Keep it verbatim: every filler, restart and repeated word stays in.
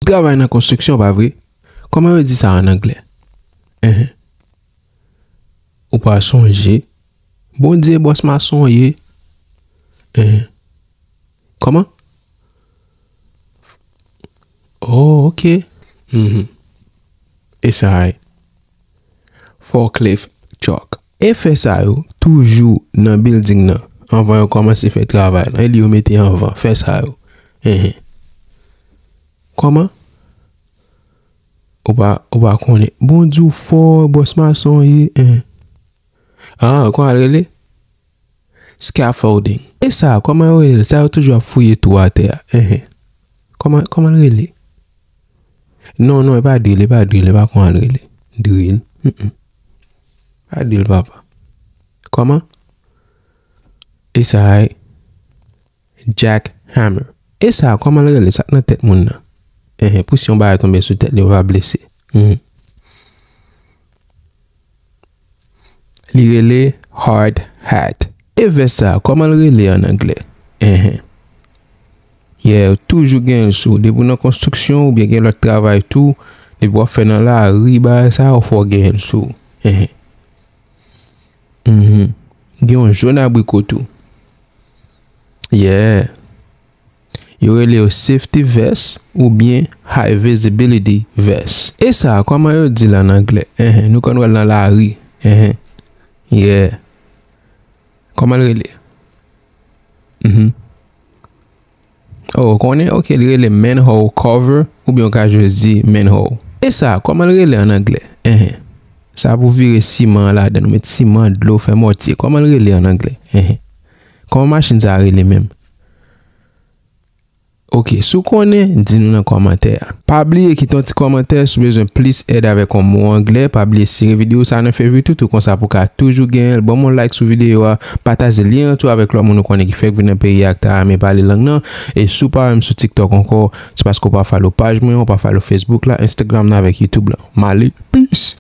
travay nan konstriksyon, pa vre? Kòman yo di sa an anglè? Enhen. Ou pa sonje? Bondye bòs mason ye. Enhen. Kòman? Oh, ok. Mhm. E sa a ye. Forklift truck. E fè sa yo toujou nan building nan anvan yo kòmanse fè travay lan. E li yo mete anvan. Fè sa yo. Enhen. Kòman? Ou pa, ou pa konnen. Bondye w fò, bòs mason ye. Enhen. Ah, kòman l rele? Scaffolding. E sa, kòman yo rele l? Sa yo toujou ap fouye twou atè a. Enhen. Kòman, kòman l rele? Non, non, e pa drill, e pa drill, e pa kòman l rele. Drill. Mm-mm. Pa drill, papa. Kòman? E sa, jackhammer. E sa, kòman l rele? Sa k nan tèt moun nan. Enhen, pou si yon bagay tonbe sou tèt li, yo pa blese. Mhm. Li rele hard hat. E vès sa, kòman l rele an anglè? Enhen. Yeah, ou toujou gen l sou. Depi w nan konstriksyon oubyen gen lòt travay tou, depi w ap fè nan lari, bagay sa yo, fò w gen l sou. Enhen. Mhm. Gen yon jòn abriko tou. Yeah. Yo rele yo safety vest oubyen high visibility vest. E sa, kòman yo di l an anglè? Enhen, nou konn wè l nan lari. Enhen. Yeah. Kòman l rele? Mhm. Oh, ou konnen? Ok, li rele manhole cover, oubyen ou ka jis di manhole. E sa, kòman l rele an anglè? Enhen. Sa pou vire siman an ladan, nou met siman, dlo, fè mòtye. Kòman l rele an anglè? Enhen. Kòman machin sa a rele menm? Ok, si w konnen, di nou nan kòmantè a. Pa bliye kite yon ti kòmantè si w bezwen plis èd avèk yon mo anglè. Pa bliye sere videyo sa a nan favorite ou tou, konsa pou w ka toujou genyen l. Ban m yon like sou videyo a, pataje lyen an tou avèk lòt moun ou konnen ki fèk vin nan peyi a, k ta renmen pale lang nan. E si w pa wè m sou TikTok ankò, se paske w pa follow paj mwen, w pa follow Facebook la, Instagram nan avèk YouTube la. M ale, peace!